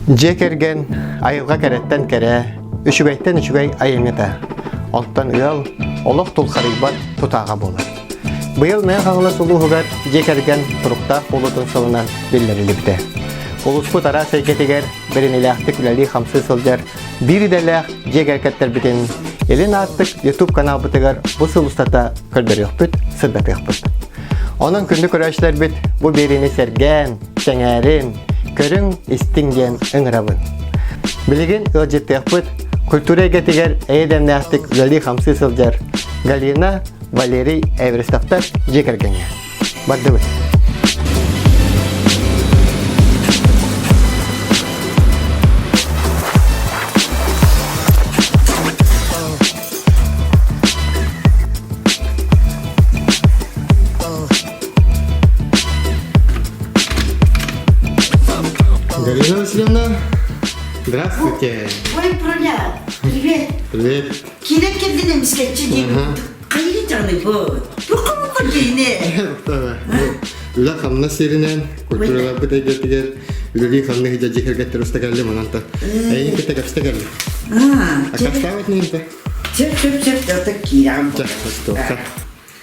Дьиэ кэргэн айылҕа кэрэттэн кэрэ, үчүгэйтэн үчүгэй айымньыта. Оттон ыал олох тулхарыйбат тутааҕа буолар. Быйыл Мэҥэ Хаҥалас улууһугар дьиэ кэргэн туруктаах буолуутун сылынан биллэриллибитэ. Улууспут араас эйгэтигэр бэриниилээхтик үлэлии-хамсыы сылдьар биир идэлээх дьиэ кэргэттэрбитин Илин Аартык YouTube каналбытыгар бу сыл устата көрдөрүөхпүт, сырдатыахпыт. Онон күндү көрөөччүлэрбит бу биэриини сэргээн, сэҥээрин, көрүҥ, истиҥ диэн ыҥырабын. Билигин ыалдьыттыахпыт культура эйгэтигэр эйэ-дэмнээхтик үлэлии-хамсыы сылдьар Галина, Валерий Эверестовтар дьиэ кэргэҥҥэ. Бардыбыт. Галина Васильевна, здравствуйте. Ой, Проня, привет. Привет. Киирэн кэлдин эмискэччи диэбит. Хайыы дьаныйбыт. Бу хомукка диэни. Үлэ-хамнас сиринэн, культураларбыт эйгэтигэр үлэлии-хамныы сылдьар дьиэ кэргэттэр уста кэллим онон та. Эйигин кытта кэпсэтэ кэллим. Аккастаабат миинтэ. Сөп, сөп, сөп, ото киирэҕин. Чэ, стоп.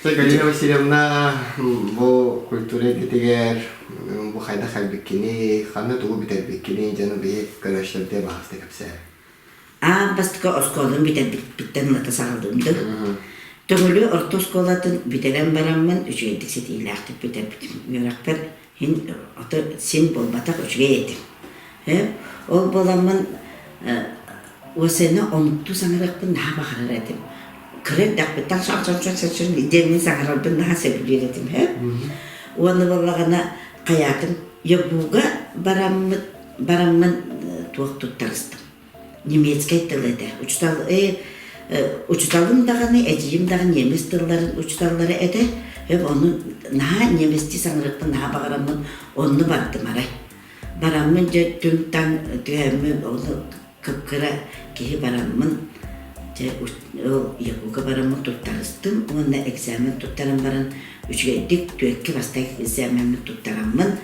Галина Васильевна, бу культура эйгэтигэр бу хайдах кэлбиккиний, ханна тугу бүтэрбиккиний дьону биһи көрөөччүлэргэ баҕаста кэпсээ. Аан бастакы оскуоланы бүтэрбиппиттэн ылата саҕалыым дуу. Төҥүлү орто оскуолатын бүтэрэн бараммын үчүгэйдик ситиилээхтик бүтэрбитим. Үөрэхпэр Мин ото син буолбатах үчүгэй этим. Э, ол буоламмын ОСН омуктуу саҥарыахпын наһаа баҕарар этим. Кыра эрдэхпиттэн саҥ-саҥ-саҥ диэммин саҥарарбын наһаа сөбүлүүр этим. Э? Уонна буоллаҕына хайаатым ЯГУга бараммыт бараммын туох туттарыстым. Немецкэй тыл этэ. Учутал, э, учуталым даҕаны, эдьиийим даҕаны немец тылларын учуталлара этэ. Өп ону наһаа немецтии саҥарыахпын наһаа баҕараммын онно бардым арай. Бараммын дьэ түҥ-таҥ түһэммин ону кып-кыра киһи бараммын дьэ ол ЯГУга бараммын туттарыстым уонна экзамен туттаран баран үчүгэйдик түөккэ бастакы экзамеммин туттараммын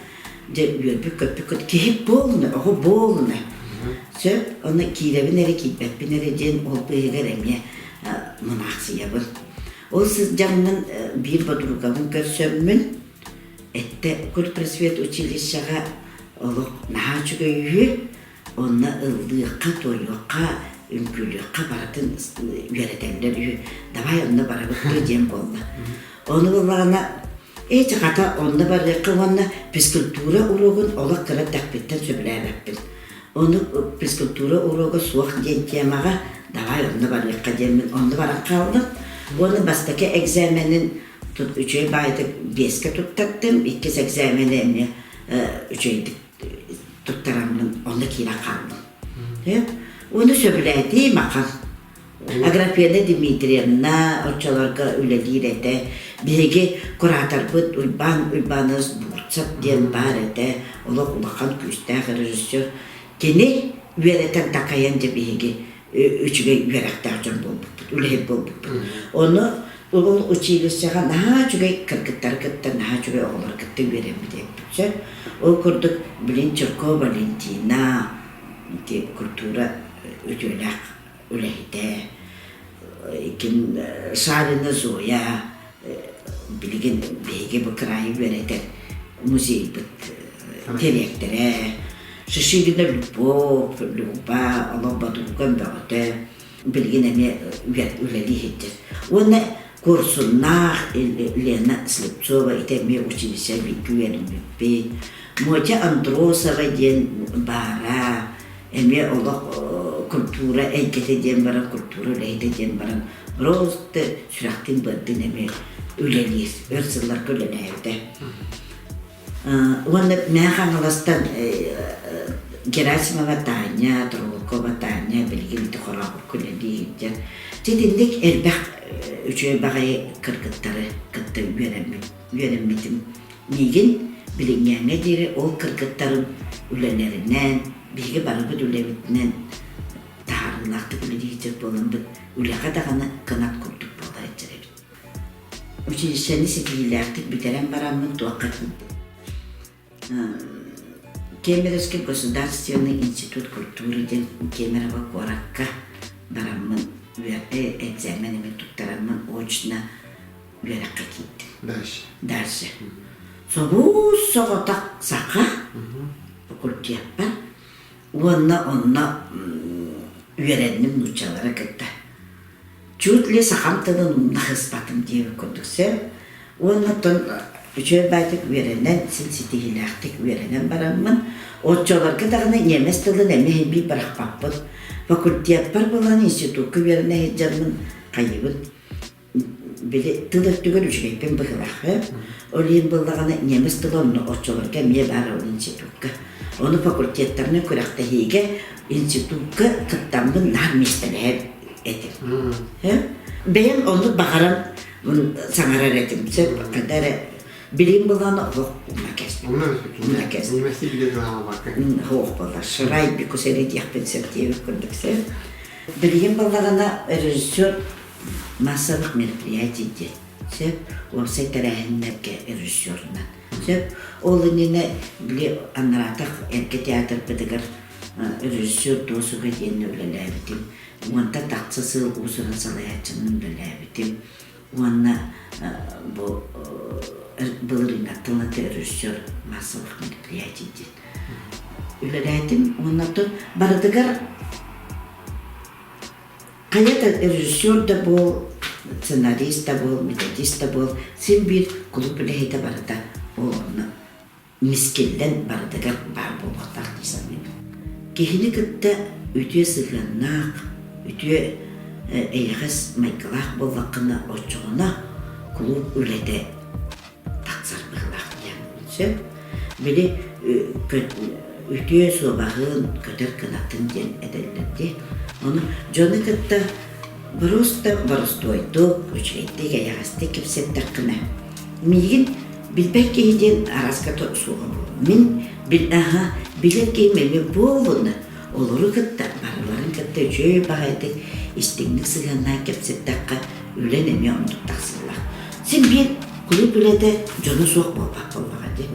дьэ үөрбүт-көппүт киһи буолуна, оҕо буолуна. Сөп, ону киирэбин эрэ, киирбэппин эрэ диэн ол быыһыгар эмиэ мунаахсыйабын. Ол сылдьаммын биир подругабын көрсөммүн, эттэ культпросвет училищеҕа олох наһаа үчүгэй үһү, онно ыллыахха, туойуохха, үҥкүүлүөххэ барытын үөрэтэллэр үһү, давай онно барабыт дуо диэн буолла. Ону буоллаҕына Эти хата онно барыахха уонна физкультура уруогун олох кыра эрдэхпиттэн сөбүлээбэппин. Ону физкультура уруога суох диэн темаҕа давай онно барыахха диэммин онно баран хааллым. Уонна бастакы экзаменин үчүгэй баайытык биэскэ туттардым, иккис экзамени эмиэ үчүгэйдик туттараммын онно киирэн хааллым. Уонна сөбүлээтим ахан. Аграфена Дмитриевна оччолорго үлэлиир этэ. Биһиги кураторбыт Уйбаан Уйбааныас Бурцев диэн баар этэ, олох улахан күүстээх режиссер. Кини үөрэтэн такайан дьэ биһиги үчүгэй үөрэхтээх дьон буолбуппут, үлэһит буолбуппут. Ону ол училищеҕа наһаа үчүгэй кыргыттары кытта, наһаа үчүгэй оҕолору кытта үөрэммит эбиппит сөп. Ол курдук билин Чиркова Валентина ити культура үтүөлээх үлэһитэ ким Шарина Зоя билигин биһиги бу кыраайы үөрэтэр музейбыт дириэктэрэ Шишигина Любовь Люба олох бодуган бөҕөтө билигин эмиэ үлэлии сылдьар уонна Куорсуннаах Лена Слепцова ити эмиэ училище бииргэ үөрэммиппит Мотя Андросова диэн баара эмиэ олох культура эйгэтэ диэн баран, культура үлэһитэ диэн баран просто сүрэхтиин-быардыын эмиэ үлэлиир, өр сылларга үлэлээбитэ. Уонна Мэҥэ Хаҥаластан Герасимова Таня, Тролукова Таня билигин ити Хорообукка үлэлии сылдьар. Дьэ итинник элбэх үчүгэй баҕайы кыргыттары кытта үөрэммитим. Миигин билиҥҥээҥҥэ диэри ол кыргыттарым үлэлэринэн, биһиги барыбыт үлэбитинэн таһаарыылаахтык үлэлиир буоламмыт, үлэҕэ даҕаны кынат курдук буола сылдьар эбит. Училищены ситиһиилээхтик бүтэрэн бараммын туохха тиийдим? Кемеровский государственный институт. Институт культуры диэн Кемерово куоракка бараммын экзамен эмин туттараммын очно үөрэххэ киирдим. Дальше. Дальше. Собуус соҕотох саха факультеппар уонна онно үөрэнним нууччалары кытта. Чуть ли сахам тылын умна сыспатым диэбит курдук сөп. Уонна оттон үчүгэй баайдык үөрэнэн, син ситиһиилээхтик үөрэнэн бараммын, оччолорго даҕаны ньиэмэс тылын эмиэ биир бырахпаппын. Факультеппар буолан институкка үөрэнэ сылдьаммын хайыыбын били тыл өттүгэр үчүгэйбин быһыылаах Ол иһин буоллаҕына ньиэмэс тыла онно оччолорго эмиэ баар ол институкка. Ону факультеттарынан күрэхтэһиигэ институкка кыттаммын наар миэстэлэһэр этим. Бэйэм оннук баҕаран саҥарар этим. Сөп когда эрэ билим булан олох умна кэспит. Умна кэспит. Ньиэмэстии билэ туһаабакка. Суох буолар. Шырай бикус эрэ диэхпин сөп диэбит курдук сөп. Билигин буоллаҕына режиссер массовых мероприятий диэн сөп уопсай тэрээһиннэргэ режиссерунан сөп ол иннинэ били анараатах эргэ театрбытыгар режиссер досуга диэн үлэлээбитим уонта тахса сыл уус-уран салайааччынан үлэлээбитим уонна бу былырыыҥҥаттан ылата режиссер массовых мероприятий диэн үлэлээтим уонна барытыгар Хайа да режиссер да буол, сценарист да буол, методист да буол, син биир кулууп үлэһитэ барыта ол онно мискиллэн барытыгар баар буолуохтаах дии саныыбын. Киһини кытта үтүө сыһыаннаах, үтүө эйэҕэс майгылаах буоллаххына, оччоҕуна кулууп үлэтэ тахсар быһыылаах диэн сөп. Били үтүө суобаһын, көтөр кынатын диэн этэллэр дии. Ону дьону кытта просто боростуойдук, үчүгэйдик, эйэҕэстик кэпсэттэххинэ, миигин билбэт киһи диэн араска суоҕа буолуо. Мин аха, билэр киһим эмиэ буолуна, олору кытта барыларын кытта үчүгэй баҕайытык истиҥник сыһыаннаан кэпсэттэххэ, үлэн эмиэ оннук тахсыллар. Син биир кулууп үлэтэ дьоно суох буолбат буоллаҕа дии.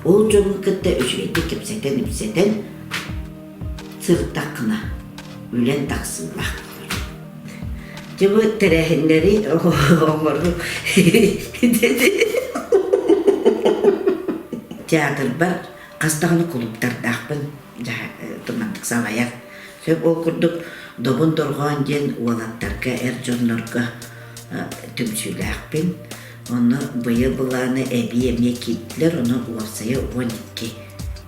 Ол дьону кытта үчүгэйдик кэпсэтэн-ипсэтэн сырыттаххына, үлэн тахсыылаах буолар. Дьэ бу тэрээһиннэри оҥоруу Театрбар хас даҕаны кулууптардаахпын тумандык салайар. Сөп ол курдук Добун Дорҕоон диэн уолаттарга, эр дьоннорго түмсүүлээхпин. Онно быйыл былааны эбии эмиэ киирдилэр, ону уопсайа 12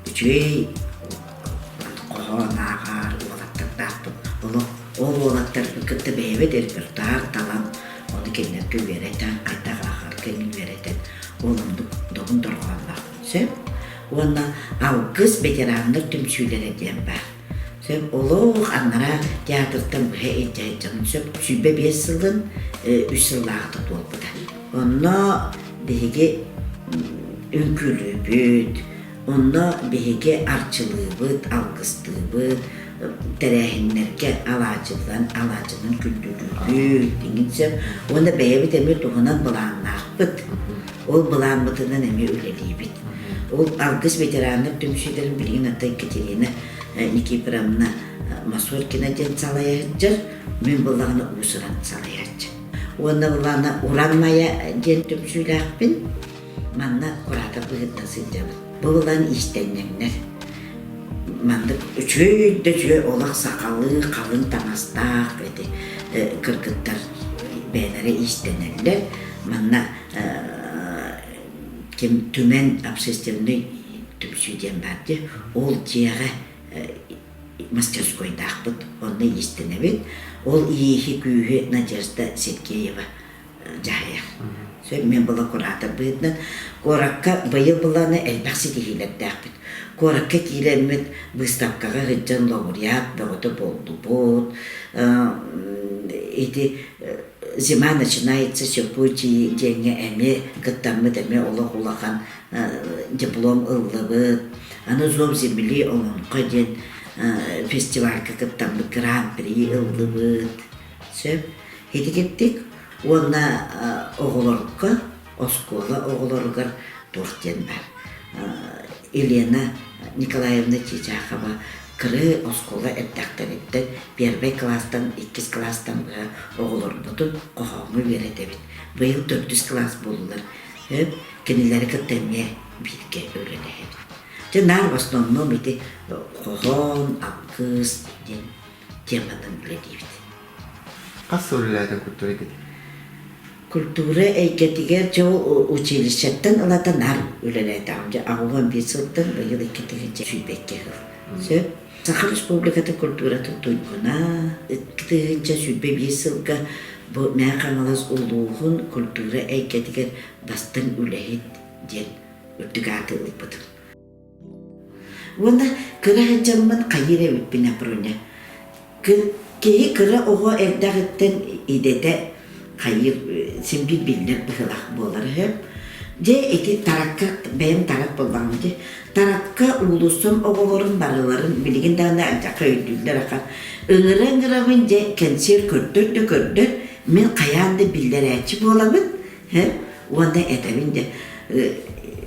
үчүгэй хоһоон ааҕар уолаттардаахпын. Олох ол уолаттарбын кытта бэйэбит репертуар талан, ону кинилэргэ үөрэтэн, хайдах ааҕарга үөрэтэн, ол оннук добун дорҕоонноохпун сөп. Уонна Алгыс ветераннар түмсүүлэрэ диэн баар. Сөп олох анараа театртан быһа илдьэ сылдьабын. Сөп 25 сылын үс сыллааҕыта туолбута. Онно биһиги үҥкүүлүүбүт, онно биһиги арчылыыбыт, алгыстыыбыт, тэрээһиннэргэ алаадьыллан алаадьынан күндүлүүбүт диҥин сөп. Уонна бэйэбит эмиэ туһунан былааннаахпыт. Ол былааммытынан эмиэ үлэлиибит. Ол Алгыс ветераннар түмсүүлэрин билигин ата Екатерина Никифоровна Масоркина диэн салайа сылдьар, мин былааны уус-уран салайааччы. Уонна былаана Уран Майа диэн түмсүүлээхпин. Манна куратор быһыытынан сылдьабын. Бу былаан иистэнньэҥнэр. Маннык үчүгэй да үчүгэй олох сахалыы халыҥ таҥастаах ити кыргыттар бэйэлэрэ иистэнэллэр. Манна ким Түмэн общественный түмсүү диэн баар дии. Ол дьиэҕэ мастерскойдаахпыт, онно иистэнэбит. Ол ииһи-күүһү Надежда Сергеева дьаһайар. Сөп, мен была куратор быһыытынан куоракка быйыл былааны элбэх ситиһиилэрдээхпит. Куоракка киирэммит быыстапкаҕа сылдьан лауреат бөҕөтө буоллубут. Ити Зима начинается с Якутии диэҥҥэ эмиэ кыттаммыт эмиэ олох улахан диплом ыллыбыт. Аны Зов земли олоҥхо диэн фестивальга кыттаммыт гран-при ыллыбыт. Сөп. Итигиттик уонна оҕолорго, оскуола оҕолоругар туох диэн баар. Елена Николаевна Чичахова. Кырыы оскуола эрдэхтэриттэн первый кылаастан, иккис кылаастан быһа оҕолорбутун хоһооҥҥо үөрэтэбит. Быйыл төрдүс кылаас буоллулар. Кинилэри кытта эмиэ бииргэ үлэлэһэбит. Дьэ наар в основном ити хоһоон, алгыс диэн теманан үлэлиибит. Хас сыл үлэлээтиҥ культура эйгэтигэр? Культура эйгэтигэр дьэ ол училищеттан ылата наар үлэлээтэҕим. Дьэ 81 сылтан быйыл 2022 сыл. Сөп. Саха Республикатын культуратын туйгуна 2021 сылга бу Мэҥэ Хаҥалас улууһун культура эйгэтигэр бастыҥ үлэһит диэн үрдүк ааты ылбытым. Уонна кыра сылдьаммын хайыыр эбиппин Проня. Киһи кыра оҕо эрдэҕиттэн идэтэ хайыыр син биир биллэр быһыылаах буолар үһү. Дьэ ити таракка бэйэм тарак буоллаҕым дии. Таракка уулуссам оҕолорун барыларын билигин даҕаны алдьархай өйдүүллэр ахан. Ыҥыра-ыҥырабын дьэ кэнсиэр көрдөр да көрдөр мин хайаан да биллэрээччи буолабын Уонна этэбин дьэ,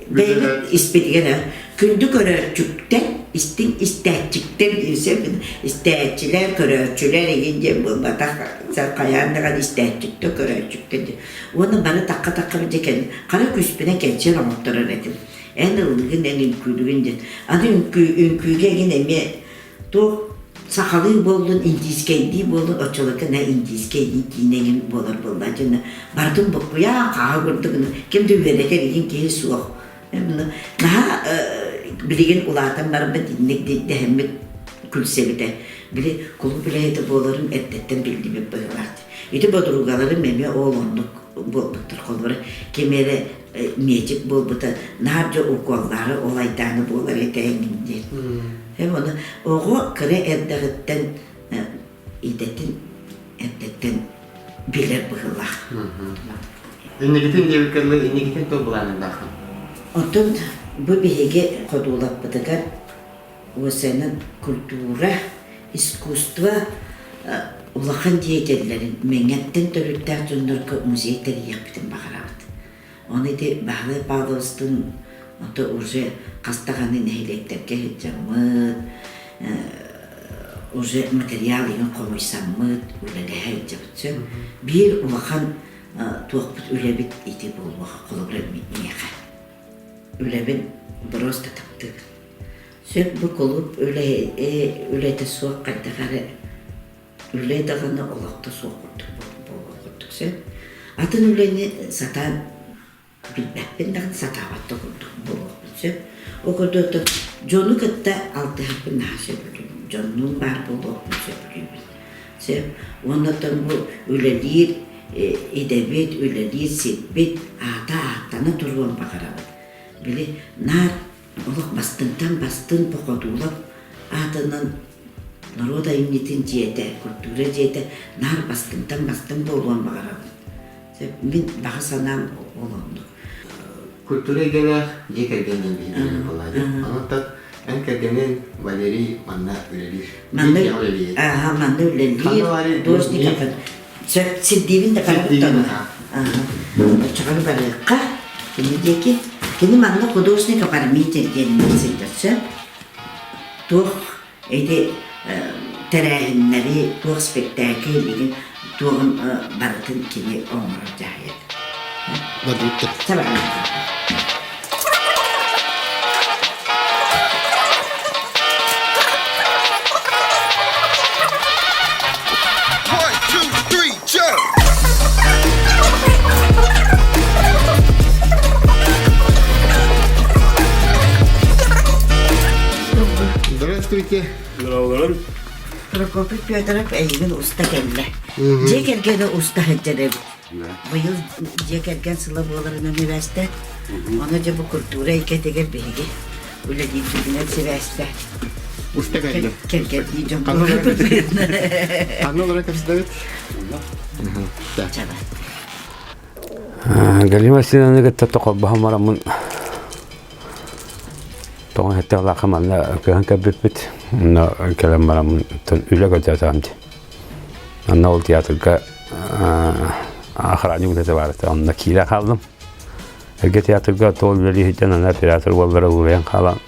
бэйэбит испитигэр күндү көрөөччүктэр, истиҥ истээччиктэр диэбин истээччилэр, көрөөччүлэр игин диэн буолбатах, хайаан даҕаны истээччиктэр, көрөөччүктэр диэн. Уонна бары тахха-тахха дьэ кэл хара күүспүнэн кэнсиэр оҥотторор этим. Эн ыллыгын, эн үҥкүүлүгүн диэн. Аны үҥкүү, үҥкүүгэ игин эмиэ Туох сахалыы буоллун, индийскэйдии буоллун, оччолорго на индийскэй киинэ эҥин буолар буоллаа дьонно барытын буккуйаан хааһы курдук ким да үөрэтэр игин киһи суох. Наһаа билигин улаатан барбыт инник дэһэммит күлсэбитэ. Били кулууп үлэһитэ буоларым эрдэттэн биллибит быһыылаах. Ити бодуругаларым эмиэ ол оннук буолбуттар. Холобура, ким эрэ медик буолбута наар дьэ укуоллаары ол айдааны буолар этэ эҥин диэн. Ону оҕо кыра эрдэҕиттэн идэтин эрдэттэн билэр быһыылаах. Инникитин диэбиккэ дылы инникитин туох былааннааххын? Оттон бу биһиги ходуулаппытыгар УСН культура, искусство улахан деятеллэрин Мэҥэттэн төрүттээх дьоннорго музей тэрийиэхпитин баҕарабыт. Ону ити Баһылай Павловичтыын ото уже хас даҕаны нэһилиэктэргэ сылдьаммыт, уже материал иһин хомуйсаммыт, үлэлэһэ сылдьабыт сөп. Биир улахан туохпут үлэбит ити буолуох холобура миэхэ. Үлэбин просто таптыыбын. Сөп бу кулууп үлэтэ суох хайдах эрэ үлэ даҕаны олохто суох курдук буолуох курдук сөп. Атын үлэни сатаан билбэппин даҕаны сатаабат да курдук буолуохпун сөп. Ол курдук дьону кытта алтыһарбын наһаа сөбүлүүбүн. Дьоннуун баар буолуохпун сөбүлүүбүн. Сөп. Уонна оттон бу үлэлиир идэбит, үлэлиир сирбит аата ааттана туруон баҕарабыт. Били наар олох бастыҥтан бастыҥ Бокодуулап аатынан норуот айымньытын дьиэтэ, культура дьиэтэ наар бастыҥтан бастыҥ буолуон баҕарабын. Мин баҕа санаам ол оннук. Культура эйгэлээх дьиэ кэргэн диэн биһиги буолла дии. Онон эн кэргэнин Валерий манна үлэлиир. Манна үлэлиир. Ааха, манна үлэлиир. Дождик Сөп, сирдиибин да барабыт Оччоҕо барыахха. Кини диэки. Кини манна художник оформитель диэн сылдьар сөп. Туох ити тэрээһиннэри, туох спектакль игин туоҕун барытын кини оҥорор дьаһайар. One, two, three, jump! Здравствуйте. Здравствуйте. Прокопий Федоров эйигин уста кэллэ. Дьиэ кэргэнэ уста сылдьар эбит. Быйыл дьиэ кэргэн сыла буоларынан сибээстээн, ону дьэ бу культура эйгэтигэр биһиги үлэлиирбитинэн сибээстээн Уста кэллим. Кэргэннии дьон Ханна олорон кэпсэтэбит? Галина Васильевнаны кытта тохолбоһон бараммын тоҕо эттээх манна кыһан кэлбиппит. Онно кэлэн бараммын үлэ көрдөөтөҕүм дии. Онно ол театрга охранник үлэтэ баар этэ. Онно киирэн хааллым. Эргэ театрга тоҕо үлэлии сылдьан аны оператор буоллара уурайан хаалан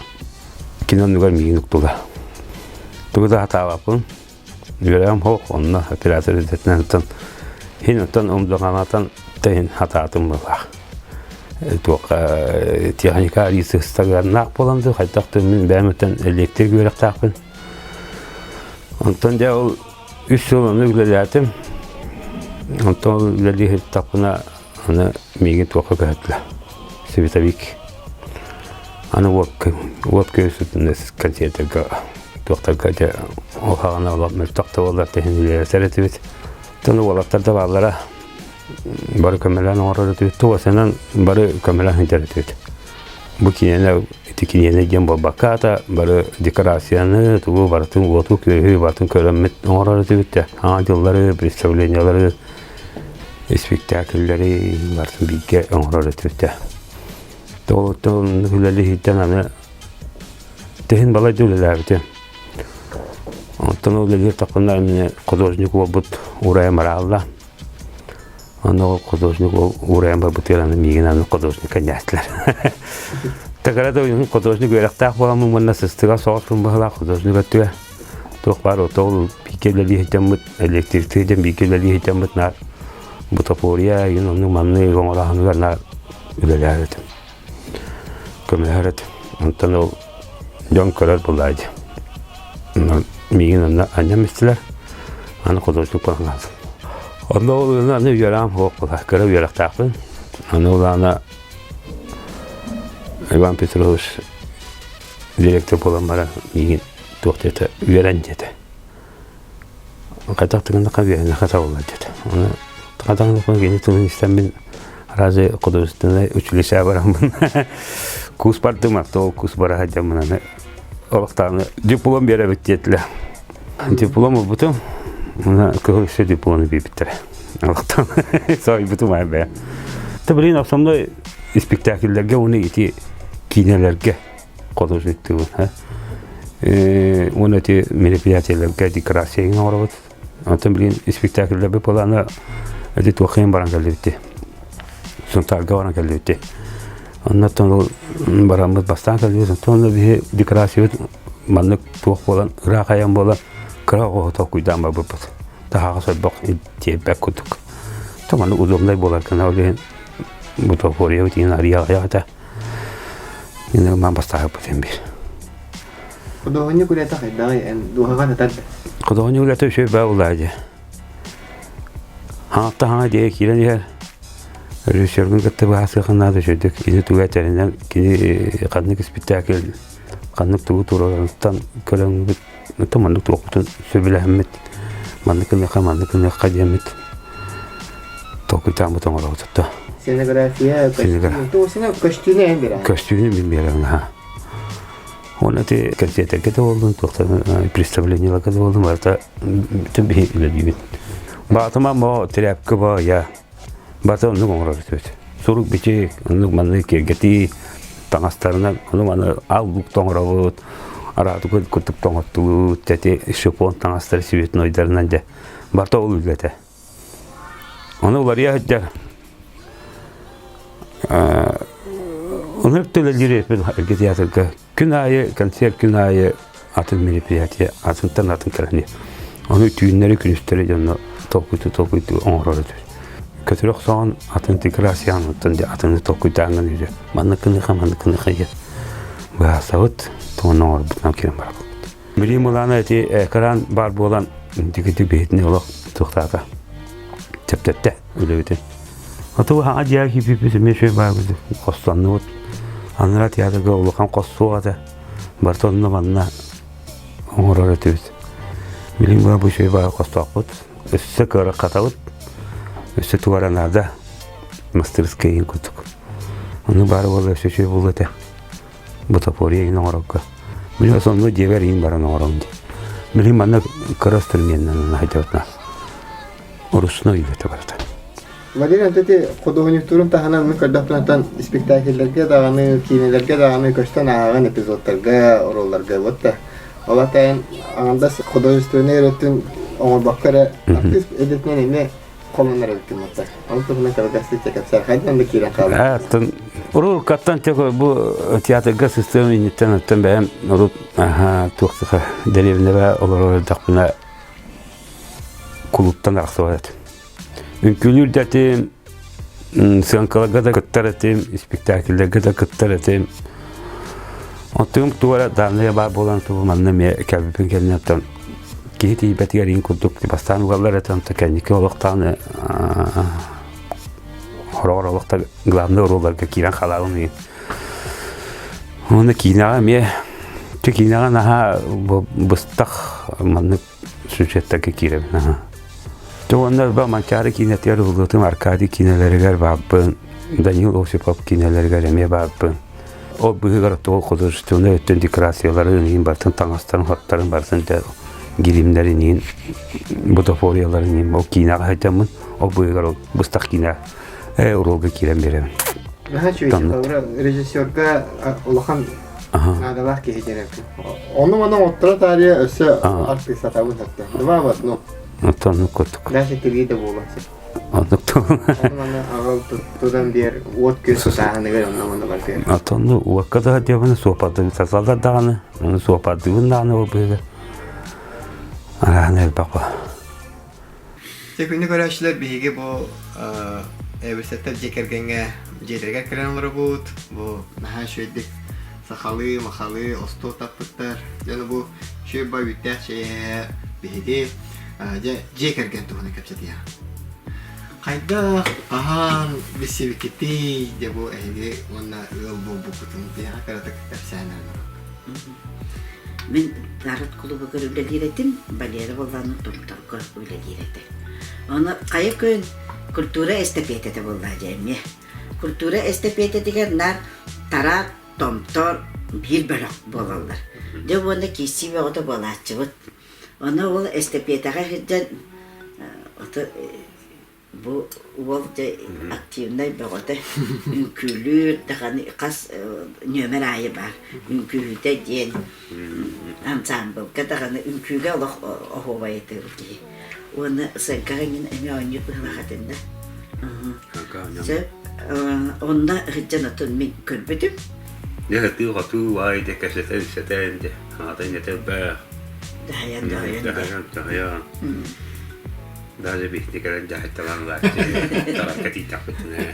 кини оннугар миигин уктула. Тугу да сатаабаппын. Үөрэҕим суох, онно оператор идэтинэн оттон иһин оттон умдуҕанатан тэһин хатаатым быһыылаах. Туохха техника арыый сыстыганнаах буолан дуу, хайдах да мин бэйэм оттон электрик үөрэхтээхпин. Онтон дьэ ол үс сыл онно үлэлээтим. Онтон ол үлэлии сырыттахпына аны миигин туохха көһөрдүлэр. Световик. Аны уот уот күөс концертарга туохтарга дьэ ол хаҕана олох мөлтөх да буоллар тэһин үлэлэтэр этибит. Оттон уолаттар да бааллара бары көмөлөөн оҥорор этибит. Туосанан бары көмөлөөн сылдьар этибит. Бу киниэнэ ити киниэнэ диэн буолбакка аата бары декорацияны тугу барытын уоту күөһү барытын көрөммүт оҥорор этибит да саҥа дьыллары представлениялары испиктээкиллэри барытын бииргэ оҥорор этибит да Тоҕуттан үлэлиһиттэн аны тиһин балайда үлэлээбитим. Оттон ол үлэлиир таххына эмиэ художник уолбут уурайан бараалла. Онно ол художник уол уурайан барбытыгар аны миигин аны художникка ньээстилэр. Такара да художник үөрэхтээх буоламмын уонна сыстыгас соҕуспун быһыылаах художник өттүгэр. Туох баар ол бииргэ үлэлии сылдьаммыт, электриктыы дьон бииргэ үлэлии сылдьаммыт наар бутафория игин оннук маннык оҥорооһунугар наар үлэлээбитим. Көмөлөһөр этим. Онтон ол дьон көрөр буоллаа дии. Миигин онно анньан истилэр. Аны художник буолан хаалдым. Онно ол аны үөрэҕим суох буолла. Кыра үөрэхтээхпин. Аны ол аны Иван Петрович директор буолан баран миигин туох диэтэ үөрэн диэтэ. Хайдах да гыннахха үөрэнэххэ табыллар диэтэ. Ону хайдах гыннахха кини тылын истэммин разве художественнай училище бараммын курс бардым, а то курс бара сылдьаммын аны олохтоону диплом биэрэбит диэтилэр. Диплом ылбытым, уна кыһыл өссө дипломну биэрбиттэрэ. Олохтон соһуйбутум аай бэйэм. Та блин основной спектакльлэргэ уонна ити киинэлэргэ художниктыыбын. Уонна ити мероприятиелэргэ декорация оҥоробут. Онтон билигин спектакльлэрбит былаана ити туоххайын баран кэллибит. Сунтаарга баран кэллибит. Оннуттан ол бараммыт бастаан кэллибит. Онтон онно биһи декорациябыт маннык туох буолан, ыраах айан буолан кыра оҕо толкуйдаан барбыппыт. Таһаҕас ойбох тиэрбэт курдук. То маннык удобнай буолар гына ол иһин бутафориябыт иһин арыйа аҕыйах этэ. Мин бастаабыт биир. Худуоһунньук үлэтэ хайдаҕый эн дууһаҕа сытар да? Худуоһунньук үлэтэ үчүгэй баа буоллаҕа дии. Хаҥатта хаҥа диэки киирэн иһэр. Режиссергун кытта быһаарсыаххын наада үчүгэйдик. Кини тугу этэринэн, кини ханнык испиктээкил, ханнык тугу туруорарыттан көрөҥҥүт, оттон маннык туохпутун сөбүлэһэммит, маннык гыныахха, маннык гыныахха диэммит толкуйдааммыт оҥоробут да. Сценография, көстүүнү, көстүүнү эн биэрэҕин. Көстүүнү мин биэрэбин, аха. Уонна ити кэнсиэртэргэ да буоллун, туохтан представлениеларга да буоллун, барыта бүтүн биһи үлэлиибит. Баатыма мо тряпка бо я. Барыта оннук оҥорор этибит. Сурук бичик, оннук маннык киэргэтии таҥастарынан ону маны ал лук тоҥоробут, араатык курдук тоҥоттубут, эти шифон таҥастары цветнойдарынан дьэ. Барыта ол үлэтэ. Ону уларыйа сылдьар Оннук үлэлиир эргэ театрга күн аайы концерт күн аайы атын мероприятие атынтан атын кэлэн Ону түүннэри күнүстэри дьонно толкуйду толкуйду оҥорор этибит. Көтөр охсоон атын декорацияны оттон атыны толкуйдааҥҥын үһү. Маннык гыныха, маннык гыныха диэн быһаарсабыт, тугун оҥорбутунан киирэн барабыт. Билим ылаана ити экран баар буолан дигити биһитини олох туохтаата. Чэпчэттэ үлэбитин. Оту хаҥа дьиэ киирбиппит эмиэ үчүгэй баайбыт хостоннубут. Анараа театрга улахан хос суох этэ. Барыта онно манна оҥорор этибит. Билигин бу үчүгэй баайы хостоохпут. Өссө кыараххатабыт. Өссө туга эрэ наада. Мастырыскай иһин курдук. Ону баара буолла өссө үчүгэй буолуо этэ. Бутафория иһин оҥорорго. Билигин сонно дьиэбэр иһин баран оҥоробун дии. Билигин манна кыра инструменынан сылдьабытына ручной үлэтэ барыта. Валерий ити худуоһунньуктуурун таһынан мин көрдөхпүнэн испиктээкиллэргэ даҕаны, киинэлэргэ даҕаны көстөн ааҕан эпизодтарга, оруолларга вот да. Ол атайын аҥардас художественнай өрүтүн оҥорбокко эрэ артист идэтинэн эмиэ холонор эбиккин батта. Ол туһунан кылгастык кэпсээн хайдан да киирэн хаалла. Аттын Уруккаттан тек бу театрга сыстыам инниттэн оттон бэйэм урут туох саха дэриэбинэбэ олорор эрдэхпинэ кулууптан арахсыбат этим. Үҥкүүлүүр да этим, сыаҥкаларга да кыттар этим, испектакльлэргэ да кыттар этим. Оттугум туга эрэ дааннайа баар буолан тубу манна эмиэ кэлбиппин кэннэ оттон киһи тиийбэтигэр иин курдук бастаан угаллар этэ онто кэнники олохтоон хороҕор олохто главный оруолларга киирэн халаабын иин. Уонна киинэҕэ эмиэ киинэҕэ наһаа быстах маннык сюжеттарга киирэбин аха. Дьэ уонна элбэх Манчаары киинэтигэр уһуллубутум Аркадий киинэлэригэр баарбын, Данил Осипов киинэлэригэр эмиэ баарбын. Ол быыһыгар ол художественнай өттүн декорацияларын иһин барытын таҥастарын, хоттарын барытын дэ гримнэрин иһин бутафорияларын иһин ол киинэҕэ сылдьаммын ол быыһыгар ол быстах киинэ уруолга киирэн биэрэбин. Наһаа үчүгэй режиссерга улахан наадалаах киһи диэн Ону-маны оҥотторо таарыйа өссө артыыстатабын хатта. Дыбаабат, ну. Оннук курдук. Даже тирии да буолуон сөп. Оннук Ону-маны аҕал тутан биэр уот күөс сутааһыныгар онно-маны барытыгар. Отонну уокка да диэбин суопардын саталлар даҕаны, ону суопардыыбын даҕаны ол быыһыгар. Араһын элбэх ба. Дьэ күндү көрөөччүлэр биһиги бу Эбисэттэр дьиэ кэргэҥҥэ дьиэлэригэр кэлэн олоробут. Бу наһаа үчүгэйдик сахалыы, махалыы остуол таппыттар. Дьэ бу үчүгэй бай үүттээх чэйэ биһиги дьэ дьиэ кэргэн туһунан кэпсэтиэх. Хайдах, хаһан билсибиккитий дьэ бу эһиги уонна ыал буолбуккутун биһиэхэ кыратык кэпсээн эрэн Мин народ кулубугар үлэлиир этим, Валера буоллаҕына Томторго үлэлиир этэ. Ону хайа күн культура эстэпиэтэтэ буоллаа дьэ эмиэ. Культура эстэпиэтэтигэр наар тараак, томтор биир бөлөх буолаллар. Дьэ уонна киирсии бөҕөтө буолааччыбыт. Ону ол эстэпиэтэҕэ сылдьан Бу уол дьэ активнай бөҕөтө, үҥкүүлүүр даҕаны хас нүөмэр аайы баар үҥкүүһүтэ диэн ансаамбылга даҕаны үҥкүүгэ олох оһуобай этэ киһи. Уонна сыаҥкаҕа иҥин эмиэ оонньуур быһыылаах этин да. Сөп. Онно сылдьан отун мин көрбүтүм. Дьэ сатыы-хотуу баай дьэ кэпсэтэн-ипсэтэн дьэ аҕата иннэтэ элбэх. Дьаһайан дьаһайан. Дьаһайан дьаһайан. Даже биһиги кэлэн дьаһайталаан ылааччы таракка тиийдэхпитинэ.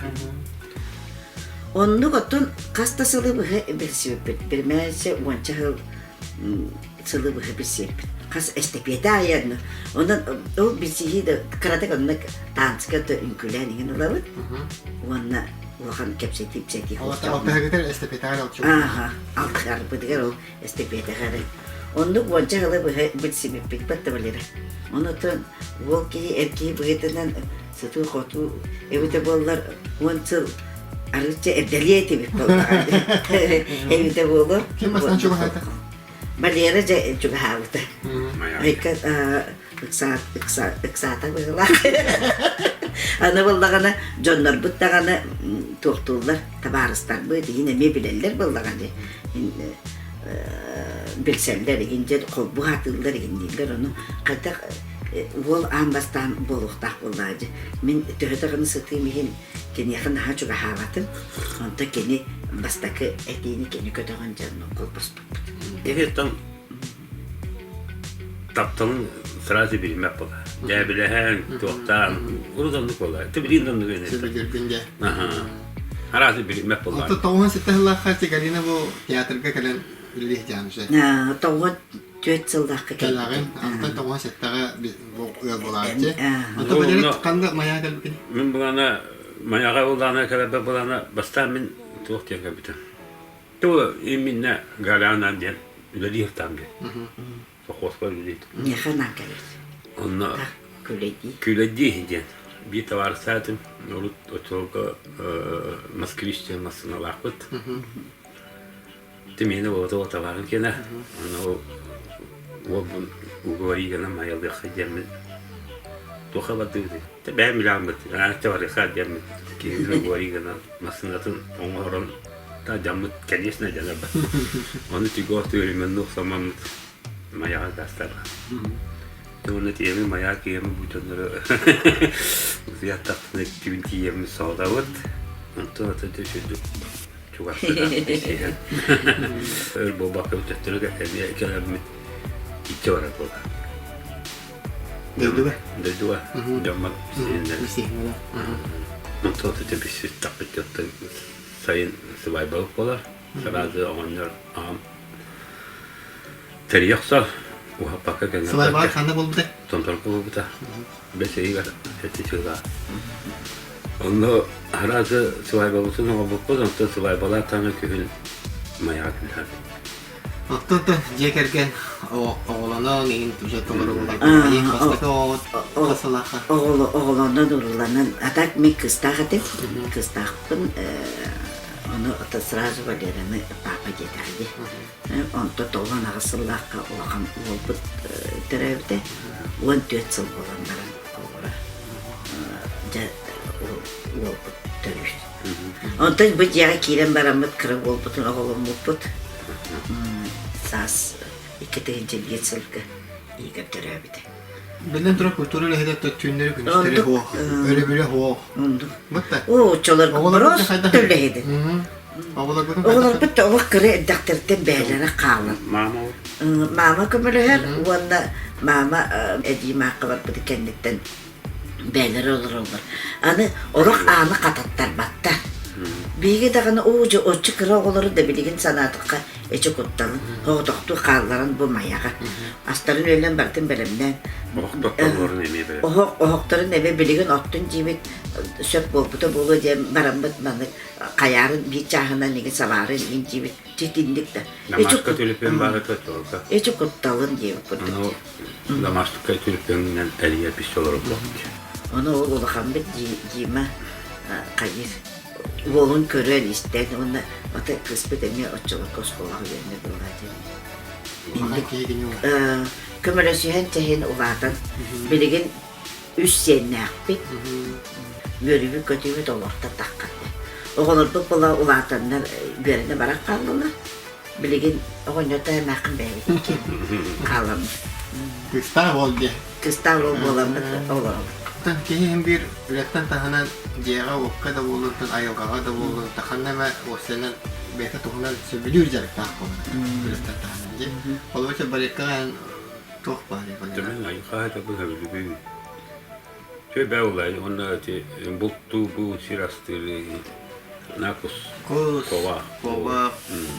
Оннук оттон хас да сылы быһа билсибиппит. Бирмээччи уонча сыл сылы быһа билсибиппит. Хас эстэпиэтэ аайы Онон ол билсиһии да кыратык оннук таанска да үҥкүүлээн иҥин ылабыт. Уонна улахан кэпсэтии-ипсэтии Алтыһыгытар эстэпиэтэҕэр алчыбыт. Ааха, алтыһарбытыгар ол эстэпиэтэҕэ эрэ. Оннук уонча сылы быһа билсибиппит батта билэрэ. Онутун уол киһи эр киһи быһыытынан сытыы-хотуу эбитэ буоллар 10 сыл арыычча эрдэлиэ этибит буоллаҕа эбитэ буолуо. Ким бастаан чугаһаата? Валера дьэ чугаһаабыта. Айка ыксаата быһыылаах. Аны буоллаҕына дьоннорбут даҕаны туохтууллар, табаарыстарбыт иһин эмиэ билэллэр буоллаҕа дии. Билсэллэр иһин дьэ холбуу аатыыллар иһин дииллэр ону хайдах уол аан бастаан буолуохтаах буоллаҕа дии. Мин төһө даҕаны сытыым иһин киниэхэ наһаа чугаһаабатым. Онтон кини бастакы этиини кини көтөҕөн дьэ холбоспуппут. Киһи тапталын сразу билимэт буолар. Дьээбилэһэн, туохтаан, урут оннук буолар. Ты билин оннук ини. Сибигиргин дьэ. Араас билимэт буолар. Онто 97 сыллаахха Галина бу театрга кэлэн үлэлиэхтээн үсэ. 94 сыллаахха кэлэҕин. Антон 97-ҕэ бу ыал буолааччы. Онто Валерий ханна Майаҕа кэлбитин? Мин булана Майаҕа булана кэлэрбэр булана бастаан мин туох диэн кэлбитим. То именно Галяна диэн үлэлиир там диэн. Сохуоска үлэлиир. Миэхэ анаан кэлэр. Онно Күлэйдии. Күлэйдии диэн биир табаарыстаатым. Урут оччолорго москвич диэн массыыналаахпыт. Тимиэнэ уота табаарым киэнэ. Онно уолбун уговорить гынан майалыахха диэммин туохха бардыбытый? Бэйэм билэҕин аачча барыахха диэммин киһини уговорить гынан массыынатын оҥорон дьаммыт конечно дьанарбат ону тигор түөрүмэннух самаммыт майаҕа гаастарга уонна тиэми майаа киэми бутоннору утуйаттахтына түбүн тиийэммит соҕотабыт онтон атын сүрдүк. Чугас сыһан. Өр буолбакка төттөрү эмиэ кэлэммит иччи барар буолла. Дойдуга? Дойдуга. Дьоммор сиэннэр. Онтон ити билситтахпыт оттон сайын сыбаайбалык буолар. Сразу оҕонньор аҕам тэрийэ охсор. Уһаппакка кэннэ. Сыбаайбаҕа ханна буолбута? Томторго буолбута. Бэс ыйыгар сэттэ сыллаах. Онно араас сыбаайбабытын оҥорбуппут, онтон сыбаайбалаах даҕаны күһүн Майаҕа түһэр. Оттон дьиэ кэргэн оҕолонон иһин уже толоруллар бастакы оҕоҕут хас сылаахха? Оҕолонон уруланан, а так мин кыстаах этим, кыстаахпын, ону сразу Валераны папа диэтэҕэ дии. Онто 98 сыллаахха улахан уолбут төрөөбүтэ. 14 сыл буолан баран оҕолоро дьэ уолбут төрүүр. Онтон бу дьиэҕэ киирэн бараммыт кыра уолбутун оҕоломмуппут. Саас 2001 сылга Игорь төрөөбүтэ. Биллэн турар культура үлэһитэ түүннэри күнүстэри суох, өрөбүлэ суох. Оннук. Оо, оччолорго просто үлэһитин. Оҕолорбут да олох кыра эрдэхтэриттэн бэйэлэрэ хаалан. Мама Мама көмөлөһөр уонна мама эдьиий маахха барбыты кэнниттэн бэйэлэрэ олороллор. Аны орох ааны хататтарбаттар. Биһиги даҕаны уу дьэ оччо кыра оҕолору да билигин санаатахха эчи кутталын, соҕотохтуу хаалларан бу майаҕа. Астарын үөлэн барытын бэлэмнээн. Оһохторун эмиэ бэлэм. Оһох, оһохторун эмиэ билигин оттун диибит сөп буолбута буолуо диэн бараммыт маннык хайаарын биир чааһынан игин сабаарын игин диибит титинник да. Дамаска түлүпүөн баара көтөлгө. Эчи кутталын диэбит курдук. Ону Дамаска түлүпүөнүнэн эрийэ пище олорбут. Ону ол улахаммыт Дима хайыр уолун көрөн истэн уонна ата кыыспыт эмиэ оччолорго оскуолаҕа үөрэнэ буолаа диэн. Көмөлөсүһэн чэһин улаатан билигин үс сиэннээхпит. Үөрүүбүт-көтүүбүт олорто таххатта. Оҕолорбут була улаатаннар үөрэнэ баран хааллылар. Билигин оҕонньото эмээххин бэйэбит хааламмыт. Кыстаах уол диэ. Кыстаах уол буоламмыт олоробут. Киһи иһин биир үлэттэн таһынан дьиэҕэ-уокка да буолуутун, айылҕаҕа да буолуутун ханна эмэ уопсайынан бэйэтэ туһунан сөбүлүүр дьарыктаах буолар. Үлэттэн таһынан дьиэ. Холобур, балекка туох баарый? Төмөн айылҕа да быһабылыбын. Чөбэ улай уонна ити бултуу бу сир астыыры накус Кус, кова куобах,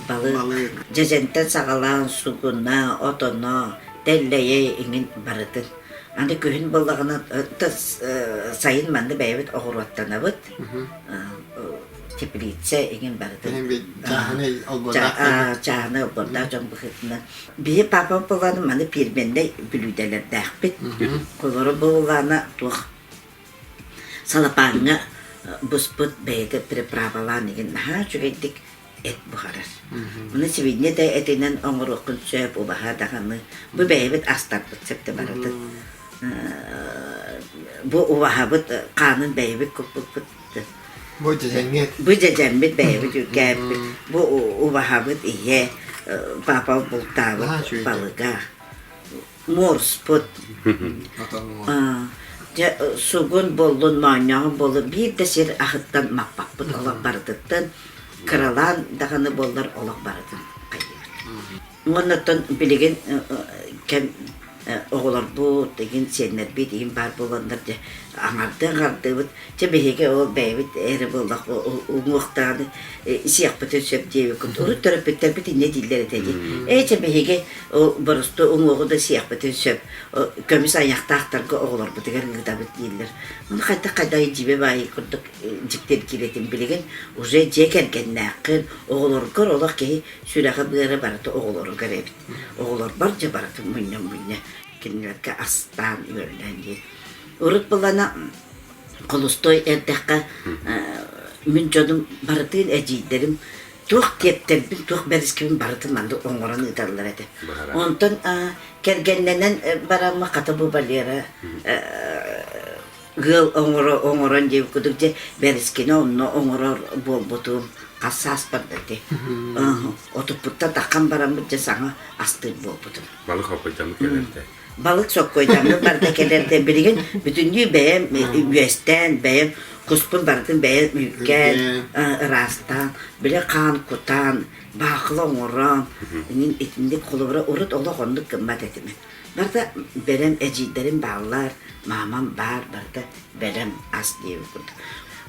Балык, балык. дьэдьэнтэн саҕалаан сугуна, отоно, тэллэйэ иҥин барытын. Аны күһүн буоллаҕына сайын манна бэйэбит оҕуруоттанабыт. Теплица иҥин барытын. Чааһынай олбуордаах Чааһынай олбуордаах дьон быһыытынан. Биһи папам буоллаҕына маны пиирмэннэй бүлүүдэлэрдээхпит. Олору буоллаҕына туох Салапааҥҥа буспут бэйэтэ приправалаан игин наһаа үчүгэйдик эт буһарар. Ону сибиинньэ да этинэн оҥоруоххун сөп, убаһа даҕаны. Бу бэйэбит астарбыт сөп да барытын. Бу убаһабыт хаанын бэйэбит куппуппут. Бу дьэдьэҥҥит. Бу дьэдьэммит бэйэбит үргээппит. Бу убаһабыт ийэ, папа бултаабыт балыга. Морспут. Дьэ, сугун буоллун, моонньооҕун буоллун, биир да сир аһыттан маппаппыт олох барытыттан, кыралаан даҕаны буоллар олох барытын хайыыбыт. Уонна оттон билигин кэм оҕолорбут, игин сиэннэрбит игин баар буоланнар дьэ аҥардыы аҥардыыбыт. Чэ биһиги ол бэйэбит эрэ буоллах уҥуохтааны сиэхпитин сөп диэбиккит. Урут төрөппүттэрбит инньэ дииллэр этэ дии. Ээ чэ биһиги Ол боростуой уҥуоҕу да сиэхпитин сөп, көмүс айахтаахтарга оҕолорбутугар ыытабыт дииллэр. Ону хайдах-хайдах дьиибэ баайы курдук дьиктиргиир этим. Билигин уже дьиэ кэргэннээххин, оҕолоргор олох киһи сүрэҕэ-быара барыта оҕолоругар эбит. Оҕолорбор дьэ барытын мунньа-мунньа кинилэргэ астаан үөрлээн диир. Урут былана холустой эрдэххэ мин дьонум барытын эдьиийдэрим туох киэптэрбин, туох бэрискэбин барытын маннык оҥорон ыыталлар этэ. Онтон кэргэннэнэн бараммы хата бу Валера ыал оҥоро оҥорон диэбит курдук дьэ бэрискини онно оҥорор буолбутум хас сааспар да ити отуппуттан таххан бараммыт дьэ саҥа астыыр буолбутум. Балык хоппойдаммыт кэлэрдэ. Балык соккойдаммыт барда кэлэрдэ билигин бүтүннүү бэйэм үөстээн бэйэм. Куспун барытын бэйэм үүккээн, ыраастаан, били хаан кутаан, баахыла оҥорон, итинник холобура урут олох оннук гыммат этим. Барыта бэлэм эдьиийдэрим бааллар, маамам баар, барыта бэлэм ас диэбит курдук.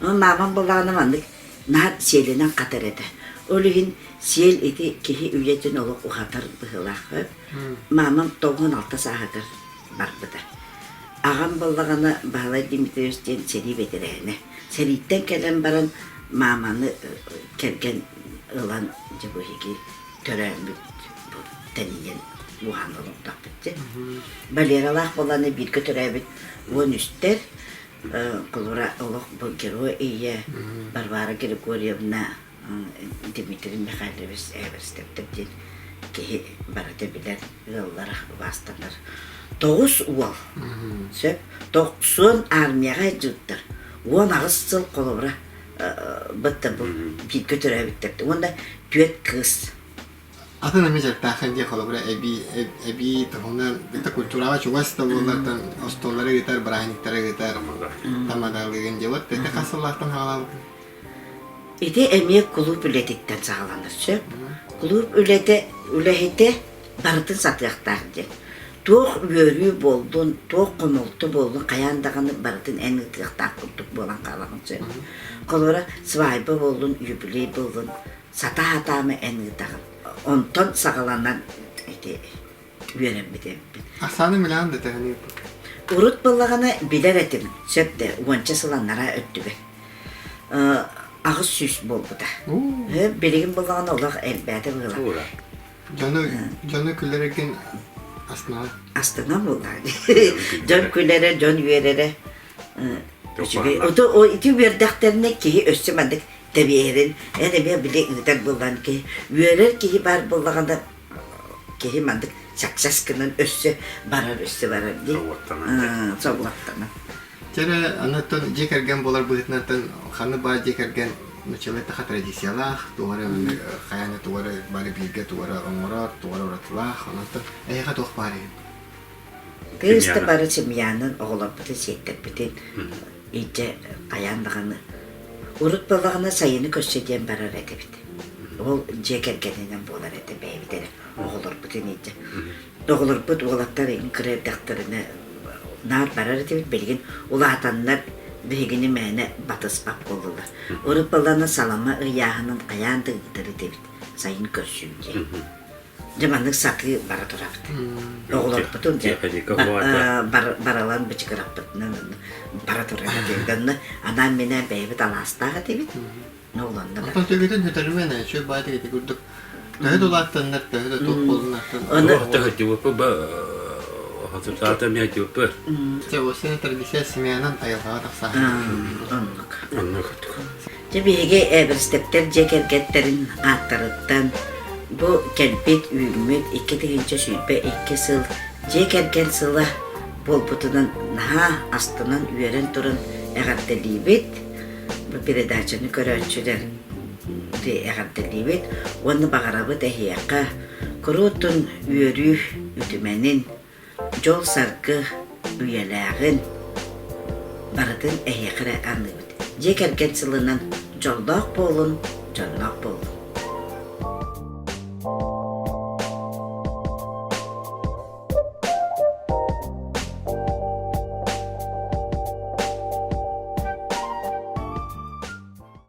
Маамам буоллаҕына маннык наар сиэлинэн хатар этэ. Ол иһин сиэл ити киһи үйэтин олох уһатар быһыылаах. Маамам 96 сааһыгар барбыта. Аҕам буоллаҕына Баһылай Дмитриевич диэн сэрии бэтэрээнэ. Сэрииттэн кэлэн баран мааманы кэргэн ылан дьэ бу биһиги төрөөммүт бу тэнийэн уһаан олордохпут дьэ. Валералаах буоллаҕына бииргэ төрөөбүт 13-тэр холобура олох бу герой ийэ Варвара Григорьевна Дмитрий Михайлович Эверстептер диэн киһи барыта билэр ыаллара убаастанар. 9 уол сөп 90 армияҕа дьыттар 18 сыл холобура бытта бу бииргэ төрөөбүттэр уонна түөрт кыыс Атын эмэ дьарыктааххын дии холобура эбии эбии туһунан это культураҕа чугас да буоллартан остуоллары ыытар, бырааһынньыктары ыытар тамадалыыгын дии вот это хас сыллаахтан саҕалаабыккын? Ити эмиэ кулууп үлэтиттэн саҕаланар сөп. Кулууп үлэтэ үлэһитэ барытын сатыахтаах диэн. Туох үөрүү буоллун, туох хомолто буоллун хайаан даҕаны барытын эн ыытыахтаах курдук буолан хаалаҕын сөп. Холобура, свадьба буоллун, юбилей буоллун, сатаа-сатаама эн ыытаҕын. Онтон саҕаланан ити үөрэммит эбиппин. Ахсааны миллион да төһөнү ыыппыккын? Урут буоллаҕына билэр этим, сөп да, уонча сыл анараа өттүгэр. 800 буолбута. Билигин буоллаҕына олох элбээтэ быһыылаах. Дьону, дьону күлэригин астына. Астына буоллаҕа. Дьон күлэрэ, дьон үөрэрэ үчүгэй. Ото ити үөрдэхтэринэ киһи өссө маннык тэбиэһэрин эн эмиэ били ыытар буоллаан киһи үөрэр киһи баар буоллаҕына киһи маннык чаксас гынан өссө барар өссө барар дии собуоттанан Чэрэ анаттан дьиэ кэргэн буолар быһыытынан ханны баар дьиэ кэргэн нуччалыы таха традициялаах, туох эрэ хайаан тугу эрэ бары бииргэ тугу эрэ оҥорор, тугу эрэ уратылаах, онон эһиэхэ туох баар иһин? Кыыс да бары семьянан оҕолорбутун сиэттэрбитин илдьэ хайаан даҕаны урут буоллаҕына сайыны көрсө диэн барар этибит. Ол дьиэ кэргэнинэн буолар этэ бэйэбит эрэ оҕолорбутун илдьэ. Оҕолорбут уолаттар кыра эрдэхтэринэ наар барар этибит билигин улаатаннар биһигини мээнэ батыспат буоллулар. Урут буоллаҕына салама ыйааһынын хайаан да ыытар этибит сайын көрсүү диэн. Дьэ маннык сатыы бара турабыт. Оҕолорбутун дьэ баралан бычыгыраппытынан бара турар этибит. Онно анаан-минээн бэйэбит алаастаах этибит. Олонно Оттон төбөтүн хөтөрүмэн үчүгэй баай ити курдук төһө да улааттаннар төһө да туох буолуннартан Чэ, осенний традиция семьянан айылҕаҕа тахсааһын. Оннук. Дьэ биһиги Эберстептэр дьиэ кэргэттэрин ааттарыттан бу кэлбит үүммүт 2022 сыл дьиэ кэргэн сыла буолбутунан наһаа астынан үөрэн туран эҕэрдэлиибит. Бу передачаны көрөөччүлэр эҕэрдэлиибит уонна баҕарабыт эһиэхэ куруутун үөрүү үтүмэнин, дьол-саргы үйэлээҕин барытын эһиэхэ эрэ аныыбыт. Дьиэ кэргэн сылынан дьоллоох буолун, дьонноох буолун.